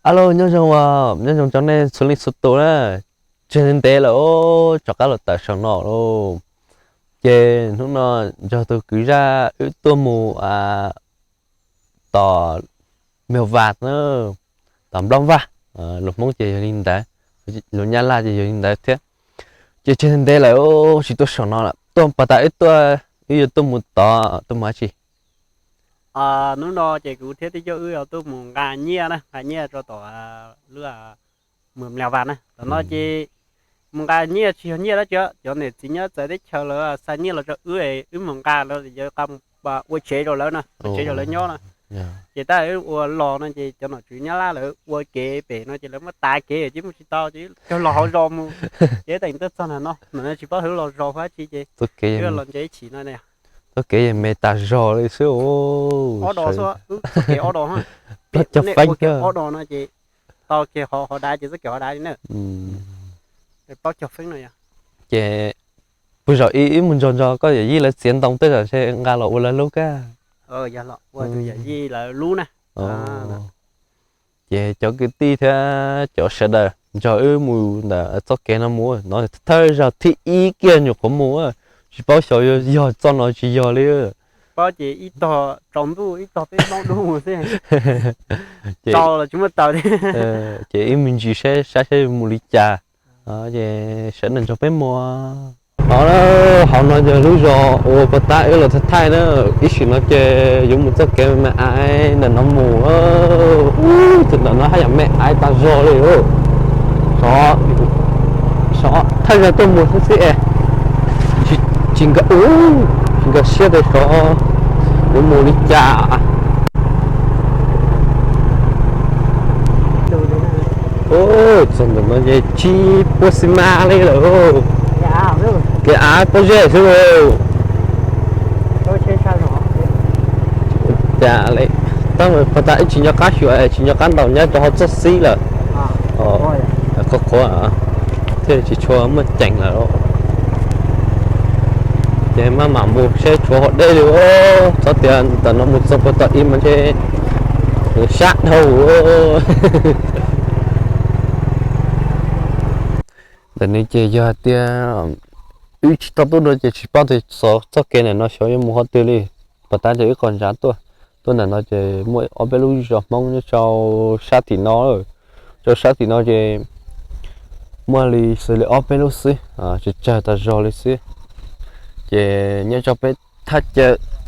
Alo, nyob zoo, nyob zoo cov nej txhua leej txhua tus na. Tseg ntev lawm, rov qab los tawm saum no lauj. Ces hnub no nrog tus kwv zaj wb tuaj mus tom Mem Vaj na, tom Nplooj Vaj. Lus Hmoob ces yog li ntawd, lus Nyab Laj ces yog li ntawd thiab. Ces tseg ntev lawm tsis tuaj saum no lawm, tuaj pas tas wb tuaj, wb yuav tuaj mus tod, tuaj mus dab tsi? Hnub no ces kuv thiab tij coj wb yuav tuaj mus nqa nyiaj na, nqa nyiaj rau tom lub Mem Vaj na. Tom no ces mus nqa nyiaj tsis yog nyiaj dab tsi, cov niam txiv nyob txawv teb chaws lawv xa nyiaj los rau wb, wb mus nqa no yuav ua tsev rau lawv no, ua tsev rau lawv nyob no. Ces tab wb ua los no ces cov nom tswv Nyab Laj lawv ua kev pem no ces lawv muab tav kev ces mus tsis tau ces cog los hauv zos mus. Ces teem tuaj txog ntawm no, ntawm no tsis paub hauv los zos dab tsi ces los nce ib chim no. Txoj kev me tas zog li xwb. Ob do xwb, wb txoj kev ob do, peb cog feeb ob do no ces tau kev hov dav ces txoj kev hov dav li na. Paub cog feeb no yog. Ces puag zom ib ib mus nrog nrog koj yawm yij lawv txiav ntoo tej zaum ntshe nqa los ua lawv lub kab. Yog los ua tus yawm yij lawv lub na. Ces cov kwv tij thiab cov sawv daws nrog wb mus ntawm txoj kev no mus no, thawj zaug thib ib kiag nyuam qhuav mus, tsis paub xyov yog txoj no tsis yog li. Paub ces ib tog tsaus ntuj ib tog peb maub dub mus xwb. Ces tsaus los tsis muaj taws thiab. Ces ib me ntsis saib saib saib mus li cas. Ces sawv daws nrog peb mus. Hauv no yog lub zos uas puag ta wb los thaij thaij na. Ib sim no ces yuav mus txoj kev me me aiv ntawm no mus. Ub, tus ntawm no haj yam me aiv tas zog li. Sov, sov thawj zaug tuaj mus xwb xwb es tsis nkag, tsis nkag siab tias sov yuav mus li cas. Txog ntawm no ces tsis puas xis mas li lawm. Kev av pob zeb xwb. Cas li, tab mas puag ta wb tsis nco qab xyuas, tsis nco qab ntaus nyab rau hauv txoj xib lawm. Qhuav qhuav thiaj tsis tshua muaj ceem lawm. Ces maj mam mus seb tshuav hav dej li. Txhob tias ntawm no mus txog puag tom ib mas ntshe sab dhau. Ntawm no ces yog hais tias wb tsis tau tuaj dua ces tsis paub tias txoj kev ntawm no xyov yuav mus qhov twg li. Puag ta ces wb qhov ntsa tuaj, tuaj ntawm no ces muaj ob peb lub zos Hmoob nyob rau sab tim no. Rau sab tim no ces muaj li xws li ob peb lub xwb, tsawg tsawg tas zog li xwb. Ces nyob rau peb thaj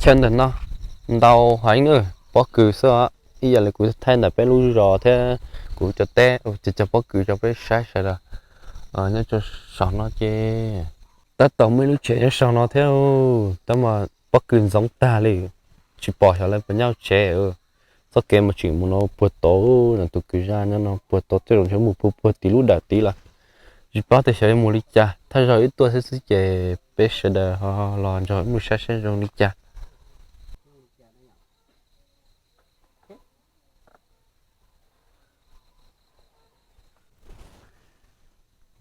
chaw ntawm no ntau heev na, pob kws xwb os. Ib yam li kuv thaij ntawm peb lub zos thiab kuv cov teb, ces cov pob kws rau peb saib sawv daws. Nyob rau saum no ces tab tom muaj ib lub tsev nyob saum no thiab, tab mas pob kws ntxoov tag li, tsis pom xyov lawv puas nyob tsev. Txoj kev mas tseem mus no puag tod, tus kwv zaj nyob no puag tod, tej zaum ntshe mus puag puag tim lub dawm tid lawm. Tsis paub tias xyov yuav mus li cas, thawj zaug wb tuaj xwb xwb ces peb sawv daws ho los nrog wb mus saib saib zoo li cas.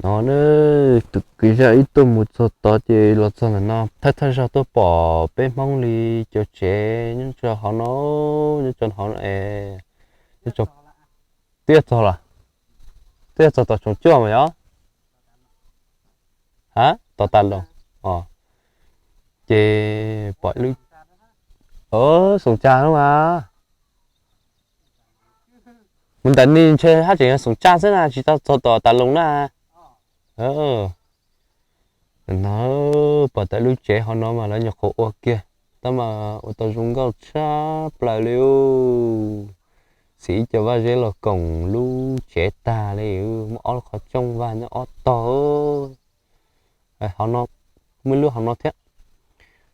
No na, tus kwv zaj wb tuaj mus txog tod ces los txog ntawm no, thawj thawj zaug tuaj pom peb Hmoob li cov tsev nyob rau hauv no, nyob rau hauv no es, nyob rau, twb yuav txog los, twb yuav txog tom Tsoom Cuaj mas yog, ha, tom Tas Loos, ces pom ib lub, Xoom Tsag no mas. Mus ntawm no ntshe haj tseem yog Xoom Tsag xwb na, tsis tau txog tom Tas Loos na. No, pom tau lub tsev hauv no mas lawv nyuam qhuav ua kiag, tab mas ua tau zoo nkauj tshaj plaws li. Txhim ib co vaj zeb los koom lub tsev tag li, muaj ob lub qhov rooj vag nyob ob tog. Hauv no, muaj lub hauv no thiab.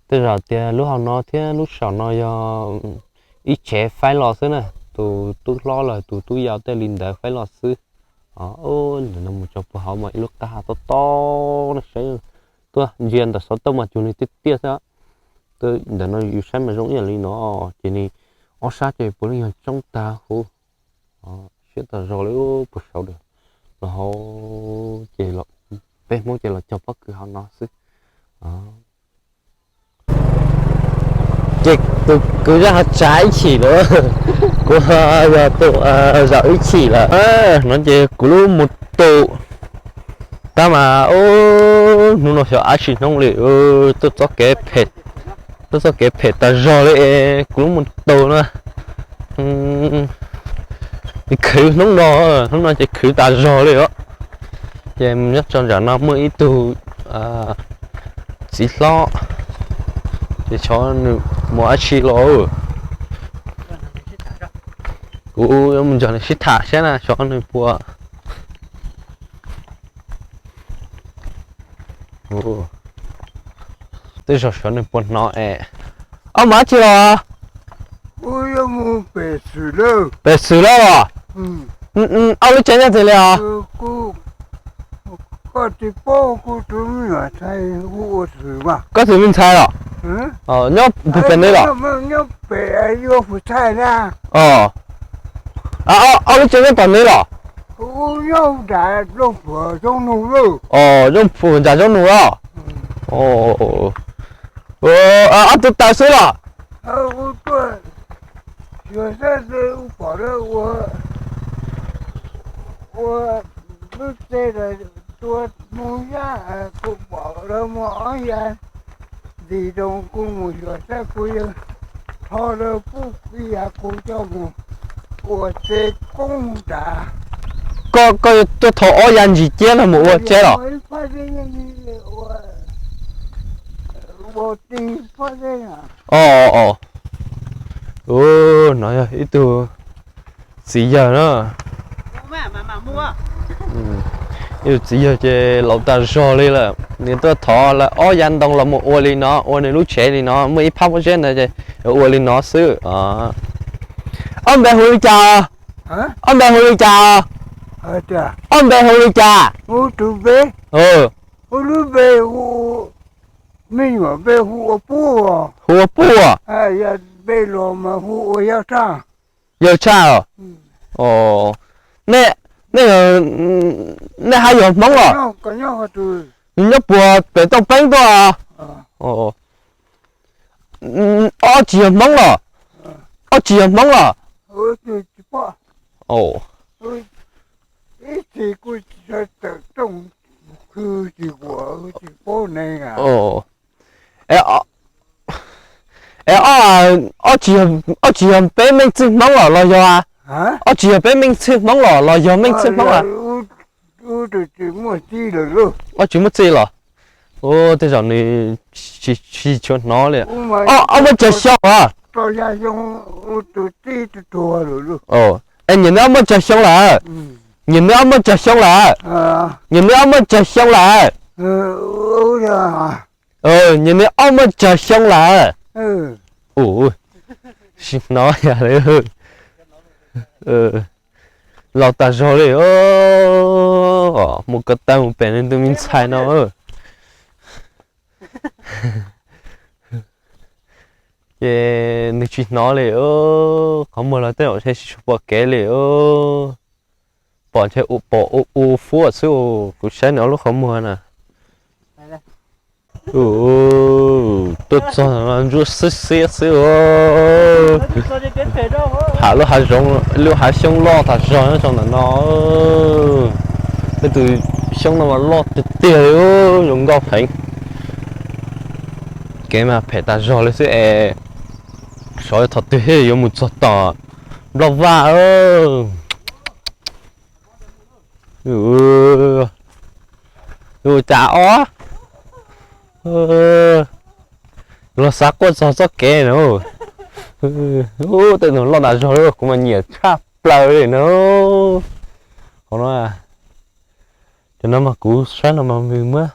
Tej zaum tias lub hauv no thiab lub saum no yog ib tsev faib los xwb na, tus tub hlob los tus tub yau tej li ntawd faib los xwb. Ntawm no mus txog puag hauv mas ib lub qab ha tob tob no saib, tuaj ntsia ntawm xov tooj mas cuag li tiaj tiaj xwb. Ntawm no yus saib mas zoo ib yam li no, ces nws ob sab ces puav leej yog tsoob tag huv. Siab tas zog li puag saud lawm. Los hauv ces peb Hmoob ces los cog pob kws hauv no xwb. Ces tus kwv zaj ho tsav ib chim lawm, kuv yog tus zaum ib chim lawm. No ces kuv lub mus tus tab mas hnub no xyov ab tsi hnub li, tuaj txoj kev phem, tuaj txoj kev phem tas zog li es kuv lub mus tus na. Khwv hnub no, hnub no ces khwv tas zog li os. Ces nyob rau nram no muaj ib tug txiv hlob, ces xyov nws mus ab tsi los. Kuv yuav mus nrog nws sib tham saib na xyov nws puas, tej zaum xyov nws puas hnov es. Ob, mus ab tsi los? Pem xwm lawm los? Ob lub tsev nyob twg li os? Koj txiv me ntxhais los? Nyob pem neb los? Ob lub tsev nyob tom neb los? Zoo nram Zoov Nus los? Ob tug taws xwb los? Ua lub tsev tua mus yaj, kuv pom lawv muag ob ya ntxiv rau kuv mus xyuas saib kuv yuav thov lawv pub ib ya kuv coj mus ua tsev koob nrad. Koj, koj yuav tuaj thov ob ya ntsis ciab no mus ua tsev los? Ua ti, o, o, no yog ib tug txiv yawg na. Ib tug txiv yawg ces laus tas zog li lawm, nws tuaj thov lawv ob ya ntoo los mus ua li no, ua nws lub tsev li no, muaj ib phab pob zeb ntawd ces ua li no xwb. Ob npe hu li cas? Ob npe hu li cas? Ob npe hu li cas? Hu ua Puj. Yawg Tshaj os. Nej, nej hab yog Hmoob los? Nyob puag pem Tooj Peeb tuaj. Ob tsis yog Hmoob los? Ob tsis yog Hmoob los? Es ob, ob tsis yog peb Meej Txwj Hmoob los, los yog? Ob tsis yog peb Meej Txwj Hmoob los, los yog Meej Txwj Hmoob los? Ob tsis muaj txij los? Ua tej zaum nws tsis tshua hnov li. Ob muaj tsawg xyoo os? Es nyiam neb ob muaj tsawg xyoo lawm? Nyiam neb ob muaj tsawg xyoo lawm? Nyiam neb ob muaj tsawg xyoo lawm? Nyiam neb ob muaj tsawg xyoo lawm? Ua, tsis hnov yam li. Laus tas zog li, mus ko taw mus pem nws tus me ntxhais no. Ces nws tsis hnov li, qhov muag los tej zaum ntshe tsis tshua pom kev li. Pom ntshe pom u u fuab xwb, kuv saib nws ob lub qhov muag na. Tuaj txog no ntsuab xiab xiab xwb. Tham lub hav zoov, lub hav xyoob loj tas zog nyob rau ntawm no. Tej tus xyoob no mas loj tiag tiag li, zoo nkauj heev. Kev mas phem tas zog li xwb es, xyov thaum twg yuav mus txog tom Nplaj Vaj. Ua cas os, los xav quaj txog txoj kev no. Tej tus loj tas zog li kuv mas nyiam tshaj plaws li no. Qhov no, cov no mas kuv saib no mas nws muab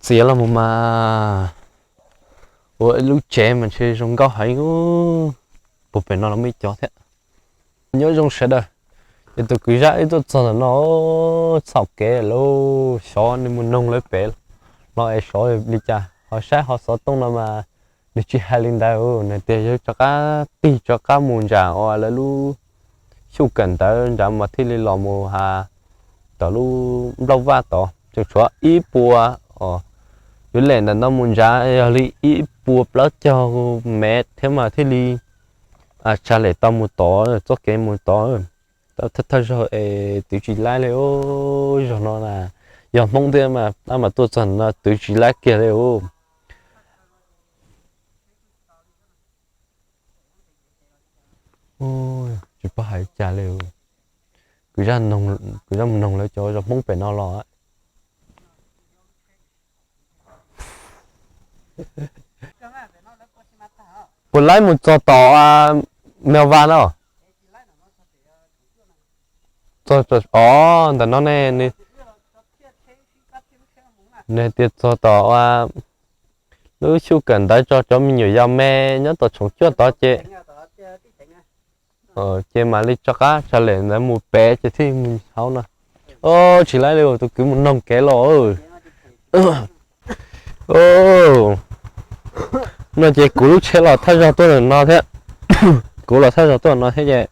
txiav los mus mas ua ib lub tsev mas ntshe zoo nkauj heev. Puag pem no los muaj ib co thiab. Nyob zoo sawv daws, es tus kwv Zab wb tuaj txog ntawm no, txhaum kev lawm, xyov nws mus noog lawv pem los es xyov li cas, ho saib ho xov tooj no mas nws tsis hais li ntawd, nws tias yog rov qab tig rov qab mus nram uas lawv lub xyuj kawm ntawv nrad mas thiaj li los mus ha tom lub Nplaj Vaj tod, tseem tshuav ib puas os, Twb lem ntawm no mus ntsav yog li ib puas plaub caug mev thiab mas thiaj li tsa lem tau mus tod, txoj kev mus tod. Thawj thawj zaug es twv tsis laib li os, zaug no na, yog Hmoob thiab mas, tab mas tuaj txog no twv tsis laib kiag li os. Tsis paub hais cas li. Kuv zaj mus noog lawv cov zos Hmoob pem no los. Puas laib mus txog tom Mel Vas no? Os, ntawm no ne, nws tias txog tom lub xyuj kawm ntawv tso cov me nyuam yaus me nyob tom tshoov cuaj tod ces, ces mam li rov qab tsa lem ntawd mus pem ces thiaj mus hauv no. Os, tsis laib li, tus kwv mus noog kev los. No ces kuv lub tsheb los thawj zaug tuaj ntawm no thiab. Kuv los thawj zaug tuaj no thiab ces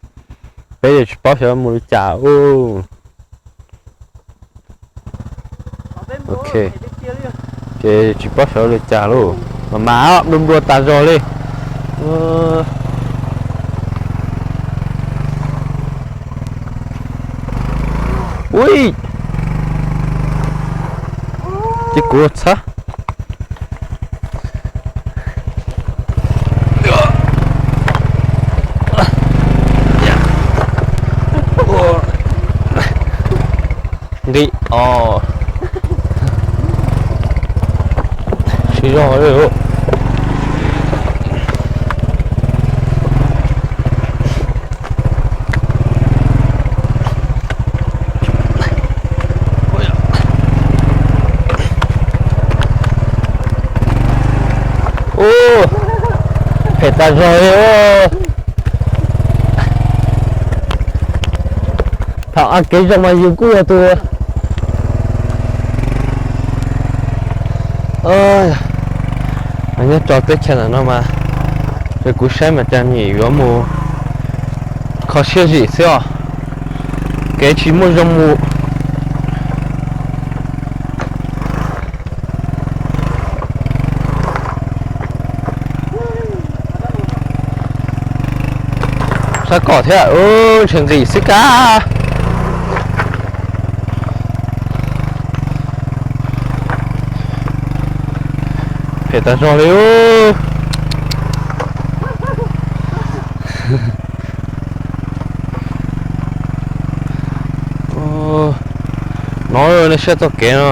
peb yuav tsis paub xyov mus li cas. Ok, ces tsis paub xyov li cas lauj, mas mas nplua nplua tas zog li. Ui, ces kuv txhab. Nqi os. Siv zog li. Ub, phem tas zog li. Thaum kev zoo mas yus kuj yog tus nyob rau teb chaws ntawm no mas, ces kuv saib mas cas nim yuav mus kho siab zim xwb os, kev tsis muaj zoo mus. Sab kom thiab, ntshe nqis xwb kab. Phem tas zog li. No nej saib txoj kev no.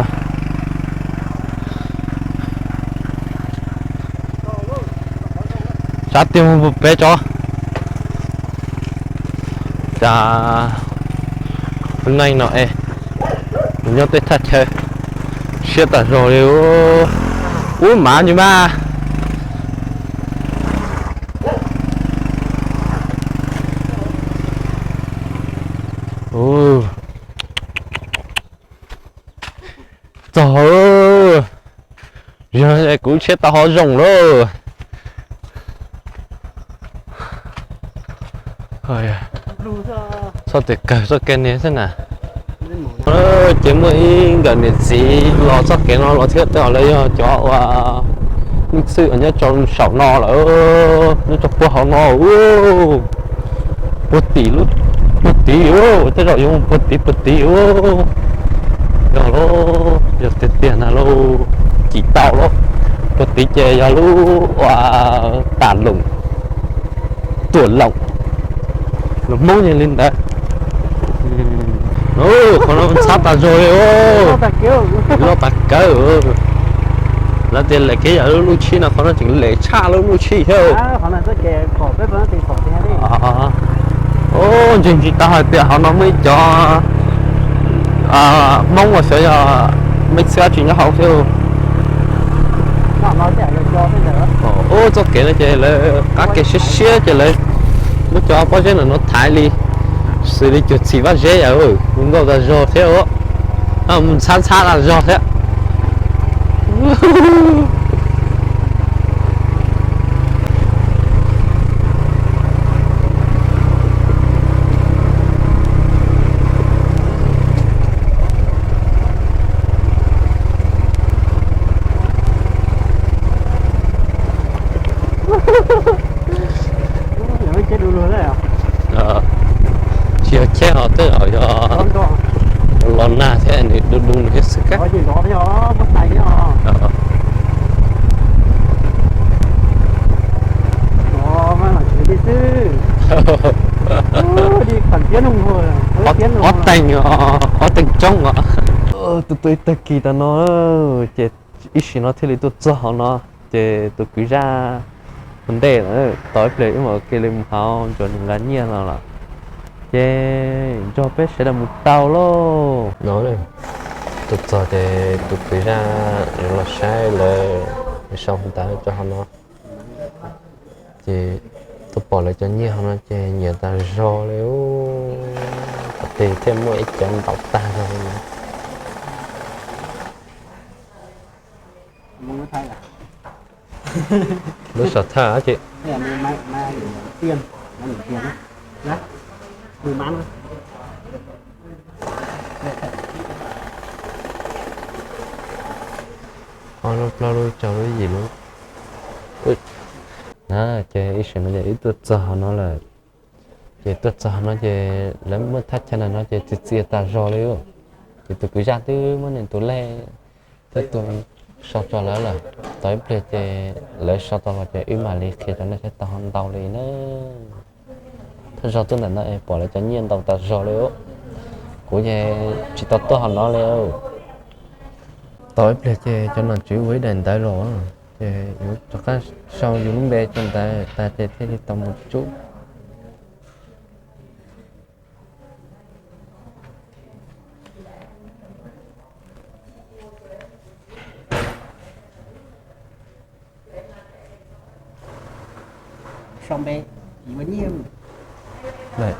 Sab tiag mus pem tso. Cas neej no es nyob tej thaj chaw siab tas zog li. Ub, mav ntsis mas. Txog, yog kuv tsheb tau ho zoo lauj. Txhob tias kawg txoj kev niag xwb na. Ces muaj ib nkawm niam txiv los txoj kev no los thiab, tej zaum lawv yog cov uas nej txhwj nyob rau saum no lawm, nyob rau puag hauv no. Puag tim, puag tim, tej zaum yuav mus puag tim puag tim. Yog lauj, yog tiag tiag na lauj, cim tau lauj. Puag tim ces yog lub uas tas loos, tuam loos, lus Hmoob yog li ntawd. Qhov no ntxhab tas zog li, loj tas kawg. Lawv tias lem kev yam lub lub tshib no, qhov no tseem lem tshaj lub lub tshib thiab. Ntseeg tsis tau hais tias hauv no muaj ib cov Hmoob uas xyov yog mej txhwb dab tsi nyob hauv thiab. Ub, txoj kev no ces lawv qab kev siab siab ces lawv muab cov pob zeb ntawm no thaiv li, xws li cuag txhim vaj zeb yam, mus nkauj tas zog thiab, mus ntxhab ntxhab tas zog thiab. Kab. Ov, ces zov thiab os, muab tais thiab os. Ov, mas los tsev li xwb. Ub, li khav tiab no, ob tiab no, ob teeg, ob teeg tsoob os. Tuaj tuaj ib tag kis tas no ces ib sim no thiaj li tuaj txog hauv no, ces tus kwv zaj mus ntej lawm, tos ib pliag wb mam ua ke li mus hauv ntsuas nws nqa nyiaj los lawm. Ces nrog peb sawv daws mus tau lauj. No, tuaj txog ces tus kwv zaj yuav los saib lawv sau ntawv rau hauv no. Ces tuaj pom lawv cov nyiaj hauv no ces nyiam tas zog li. Ub, tom tej thiaj muaj ib cov ntau tag zog li na. Lub sov thawj ces ob lub, plaub lub, rau lub, yim lub. Na, ces ib sim no ces wb tuaj txog hauv no lawm. Ces tuaj txog hauv no ces lawv muab thaj chaw ntawm no ces txias txias tas zog li. Ces tus kwv zaj twb muab nws tus lej thiab tus sau tso lawm lawm. Tos ib pliag ces lawv sau tau los ces wb mam li qhia rau nej saib tau ntau li na. Thawj zaug tuaj ntawm no es pom lawv cov nyiaj ntau tas zog li. Kuv ces tsis tau tuaj hauv no li. Tos ib pliag ces cov nom tswv ua ib daim ntawv los, ces yuav rov qab sau yus lub npe rau ntawd tas ces thiaj li tau mus tsub.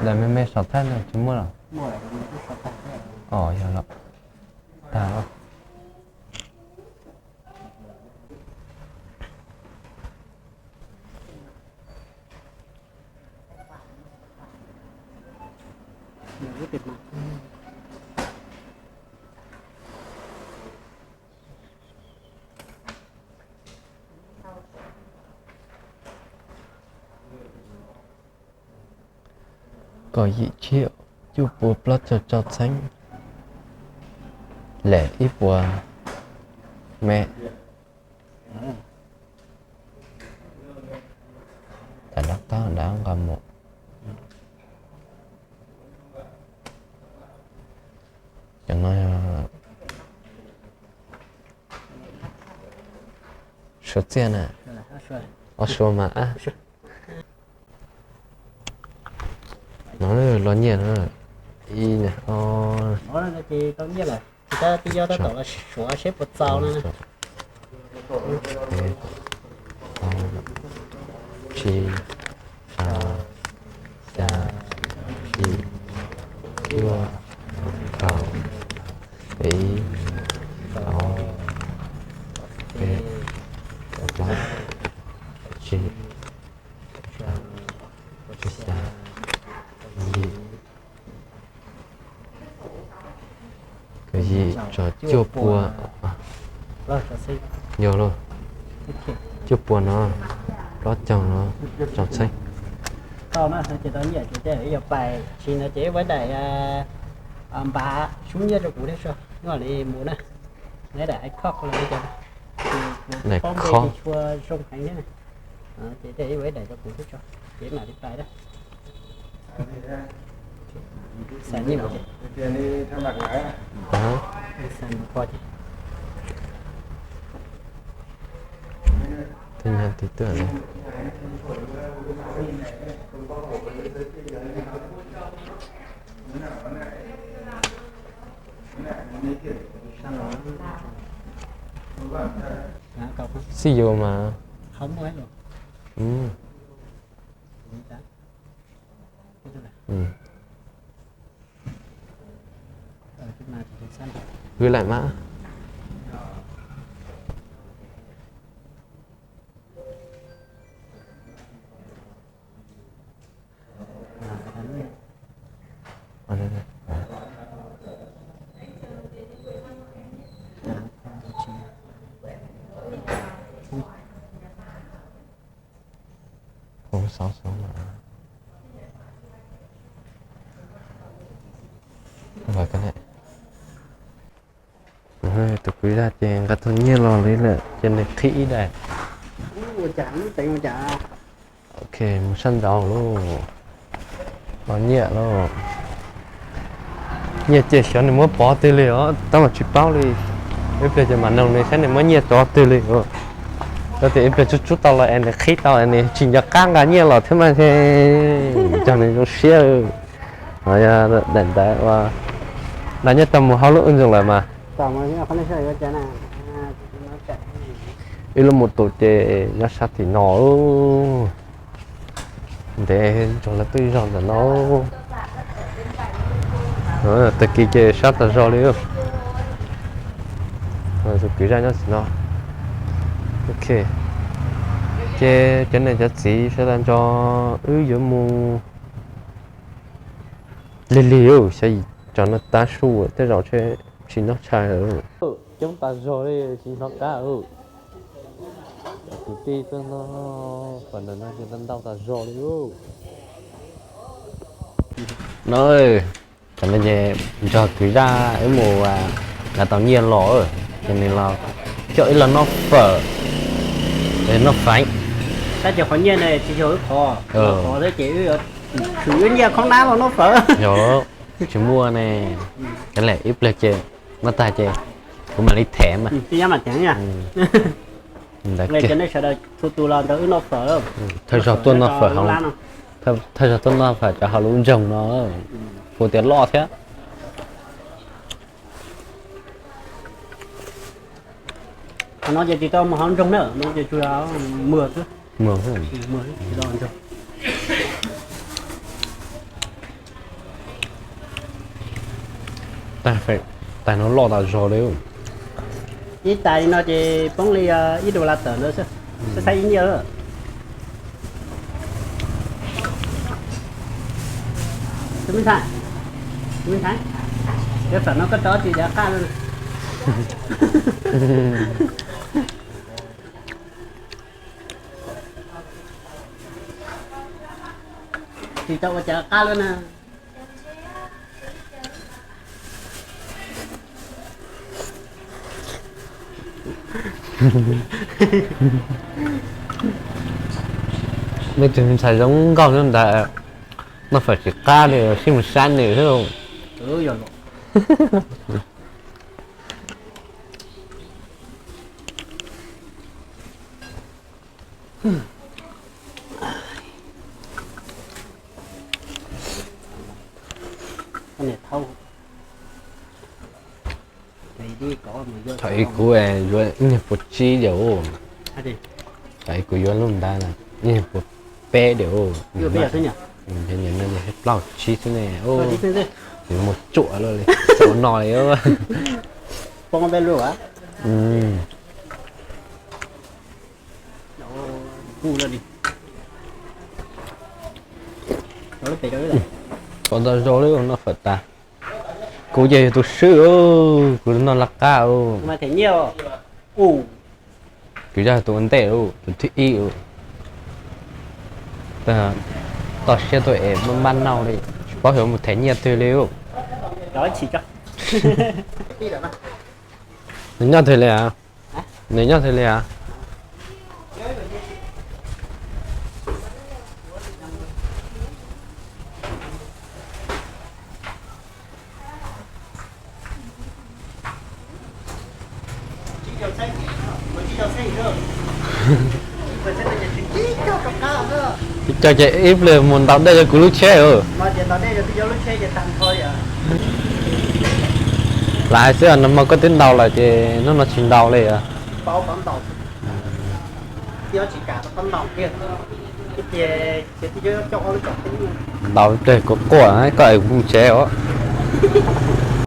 Daim me me saum thawj no tsis muaj los? Os, yog los tag. Kaum yim tsib cuaj pua plaub caug rau txheeb, lem ib puas me. Tam dab taub dab nqa mus. Cov no yog suav txiaj na. Ob suav mas ab. No los nyiaj no. Ib, ib, tsib, xya, xya, yim, cuaj, kaum, ib, kaum, peb, kaum plaub, kaum tsib, kaum xya, yim, kaum yim, tso cuaj pua. Yog lauj, cuaj pua no, plaub caug no, rau txheeb. Tau na, ces tau nyiaj ces yog pais tsis no ces ib ua daim npav sub nyiaj rau kuv thiab tso, nyob li mus na. Neb daim hais khoj los li cas, kuv poob npe tsis tshua zoo heev thiab na. Ces ib ua ib daim rau kuv thiab tso, ces mam li pais na. Xav nyiaj mus ces, xav mus kho ces. Tej nyab tib tuaj li. Xib yuv mas. Hwv laim mas. Không sáu sáu mà. Không phải cái này. Tus kwv zaj ces nqa tau nyiaj los li lawm ces nws qhib ib daim. Ok, mus sab nraud lauj. Los nyiaj lauj. Nyiaj ces xyov nws muab pov twg li os, tab mas tsis paub li. Ib pliag ces mam noog nws saib nws muab nyiaj rov twg li. Tau tias ib pliag tsub tsub tau los es nws qhib tau es nws tsis nco qab nqa nyiaj los thiab mas, cog nws zoo siab. Daim ntawd ua, nqa nyiaj tau mus hauv lub wb ntxoog lawm mas. Wb lub mus tus ces nyob sab tim no. Ntev nrog lawv pw zog ntawm no. Tag kis ces sab tas zog li. Tus kwv zaj nyob tim no. Ok, ces cov niam cov txiv sawv daws nrog wb yuav mus lig lig, xyov yim tsam no tav su tej zaum tsis noj tshais lawm. Coob tas zog li, tsis hnov qab. Cov kwv tij tuaj noj fawm ntawm no ces ntau tas zog li. No, tam no ces nrog kwv zaj wb mus nqa tau nyiaj los, ces nws los coj wb los noj fawm, noj feev. Tab sis qhov nyiaj ne tsis yog wb qhov, qhov thiab ces wb yuav tshwm wb nyiaj khoob nab los noj fawm. Yog tsis muaj ne, ib pliag ces noj tag ces kuv mam li them mas. Thawj zaug tuaj noj fawm, thawj zaug tuaj noj fawm cov hauv lub nroog no, kuv tias loj thiab. Qhov no ces tsis tau mus hauv nroog na, no ces tsuas yog muag xwb. Muag xwb, tsis tau nroog. Tais no loj tas zog li. Ib tais li no ces poob li ib dollar tawm ntawd xwb, saib ib nyiaj. Tus me ntxhais, tus me ntxhais, cov fawm no koj rau tsis cov qab lawm. Tsis tau ua cas qab lawm na. Nej tus me ntxhais zoo nkauj xwb ntag, noj fawm tsis qab li, sib mus saib nws xwb. Thaum ib kuv yuav ib nyuag puas tsib diam. Thaum ib kuv yuav lub ntawd ib nyuag puas peb diam. Plaub tsib xwb ne. Mus tsuam luaj li, tsuam no li. Qhov ntau zoo li noj fawm tas. Kuv ces yog tus swb, kuv noj laj qab. Kuv yog tus ua ntej, tus thib ib. Toj siab tuaj es maj maj noj li, tsis paub xyov mus them nyiaj twg li. Nws nyob twg li as? Nws nyob twg li as? Tsis cog ces ib pliag mus ntaus dej rau kuv lub tsheb. Lam hais xwb, nag hmo koj twb ntaus lawm ces hnub no tsis ntaus li. Ntaus ib pliag kuv quaj, koj es kuv mus tsev os.